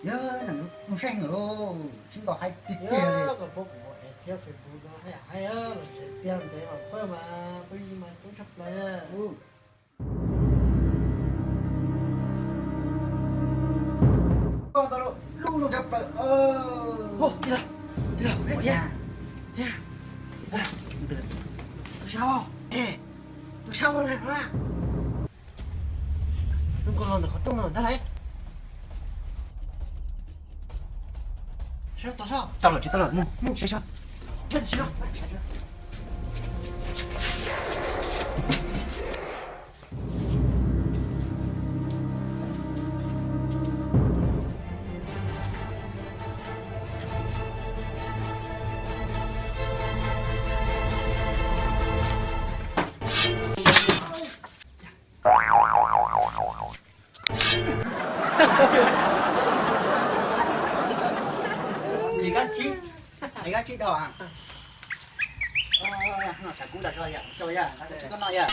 Yog, nws mus saib heev lauj, sib ntaus haib tiag tiag li. Koj pab kuv mus ev thiab Facebook no haj yam haib, los tsev tiag ntev mas pawg mas pawg yig mas coob tshaj plaws. Koj tau lub zoo tshaj plaws. Tus sab, tus sab, tus sab lub koj los ntawm qhov rooj no ntag lauj. Sab tau sab. Tau lawm tsis tau lawm, mus mus saib sab. Kab tsib, kab tsib dog. Tshav kub dag zog yom, tso yom, koj noj yom.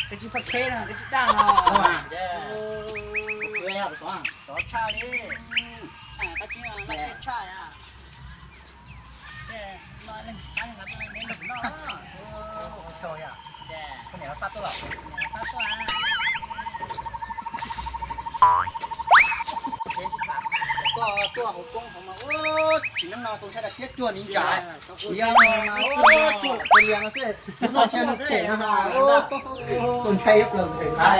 Kab tsib paj kheb no, kab tsib daj no. Tov tshaj li. Kab tsib tshaj. Koj tuaj hauv koob hauv mas ua tsis neeb no tau ntshai dab siab cuag ni ntsa. Yog mas ua cuag lam pes lias no xwb, noj tshiab noj phem no ha. Tau ntshai ib plaws tseem xav.